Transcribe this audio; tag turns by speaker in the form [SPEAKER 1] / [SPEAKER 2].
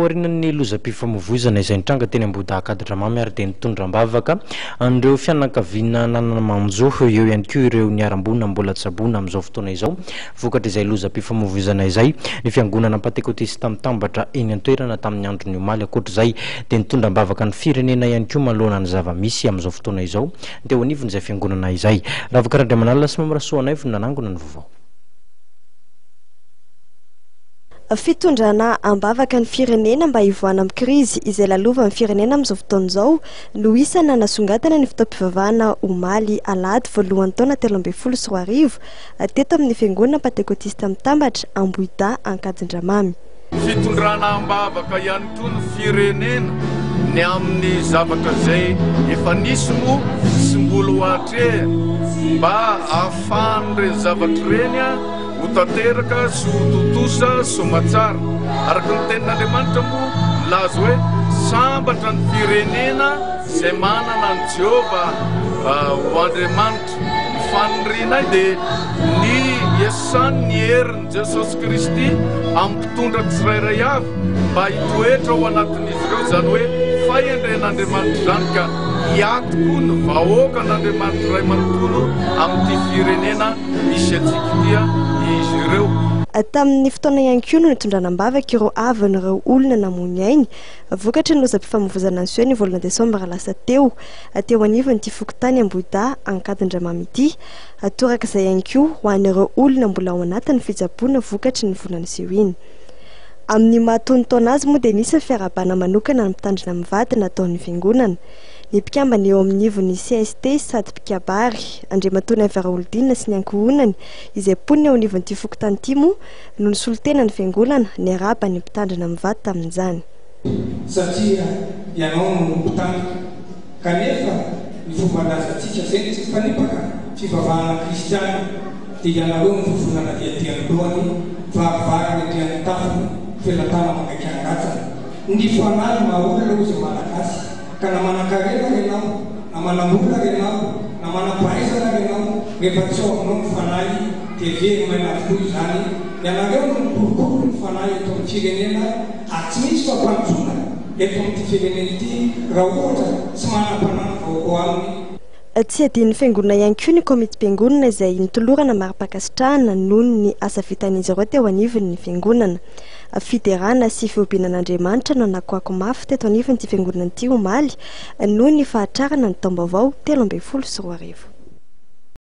[SPEAKER 1] Taorian'ny lozam-pifamoivoizana izay nitranga teny Ambohidahy Ankadindramamy ary dia nitondra am-bavaka an'ireo fianakaviana nanana manjo, eo ihany koa ireo niharam-boina mbola tsaboina amin'izao fotoana izao vokatr'izay lozam-pifamoivoizana izay ny fiangonana Pantekotista mitambatra eny an-toerana tamin'ny andron'ny omaly. Ankoatra izay dia nitondra am-bavaka ny firenena ihany koa manoloana ny zava-misy amin'izao fotoana izao ny teo anivon'izay fiangonana izay. Ravaka Randriamanalina sy Mamy Rasoanaivo no nanangona ny vaovao.
[SPEAKER 2] Fitondrana am-bavaka ny firenena mba hivoahana amin'ny krizy izay lalovan'ny firenena amin'izao fotoana izao no isan'ny nanasongadina ny fotoam-pivavahana omaly alahady voalohan'ny taona 2013 teto amin'ny Fiangonana Pantekotista Mitambatra Ambohidahy Ankadindramamy.
[SPEAKER 3] Fitondrana am-bavaka ihany koa ny firenena ny amin'ny zavatra izay efa nisy moa sy mbola ho atrehina mba hahafahan'ireny zavatra ireny ho tanteraka sy ho tontosa soamatsara. Araka ny tenin'Andriamanitra moa milaza hoe sambatra ny firenena izay manana an'i Jehovah ho Andriamanitra. Ny fanirianay dia ny hiasan'ny herin'i Jesosy Kristy amin'ny mpitondra tsirairay avy mba hitoetra ao anatin'izy ireo izany hoe fahendren'Andriamanitra izany ka hiato koa ny vahoakan'Andriamanitra iray manontolo amin'ity firenena misy antsika ity izy ireo.
[SPEAKER 2] Tamin'ny fotoana ihany koa no nitondrana am-bavaka ireo havan'ireo olona namoy ny ainy vokatry ny lozam-pifamoivozana niseho ny volana desambra lasa teo teo anivon'ity fokontany Ambohidahy Ankadindramamy ity. Torak'izay ihany koa ho an'ireo olona mbola ao anatin'ny fitsaboana vokatry ny vola niseho iny. Amin'ny maha tonon-taona azy moa dia nisy ny fiarahabana manokana ny mpitandrina mivady nataon'ny fiangonana. Ny mpikambana eo amin'ny ivon'ny cst sady mpikabary, Andriamatoa Naivo Raholidinina sy ny ankohonany izay mponina eo anivon'ity fokontany ity moa no nisolo tena ny fiangonana niarahaba ny mpitandrina mivady tamin'izany.
[SPEAKER 4] Satria ianao no mpitandrina. Kanefa ny fomban-drazantsika izay no tsy mifanipaka, fivavahana kristiana, dia ianareo no vovonana diadian'ny lohany, varivariny andrian'ny tafony, felatana mangaika an-dratsana. Ny fanahy maha olona hoy izay Malagasy, ka na manan-karena ary ianao, na manam-bola ary ianao, na manam-pahaizana ary ianao, rehefa tsy ao aminao ny fanahy dia very maina avokoa izany, ianareo no mikolokolo ny fanahy eto amin'ny firenena ary tsy misy fampandrosoana eto amin'ity firenena ity raha ohatra tsy manam-panahy ny vahoaka ao aminy.
[SPEAKER 2] Tsy adinon'ny fiangonana ihany koa ny komitim-piangonana izay notolorana mari-pankasitrahana noho ny asa vitan'izy ireo teo anivon'ny fiangonana. Fiderana sy fihobiana an'Andriamanitra no nakoako mafy teto anivon'ity fiangonana ity omaly noho ny fahatrarana ny taom-baovao 2013.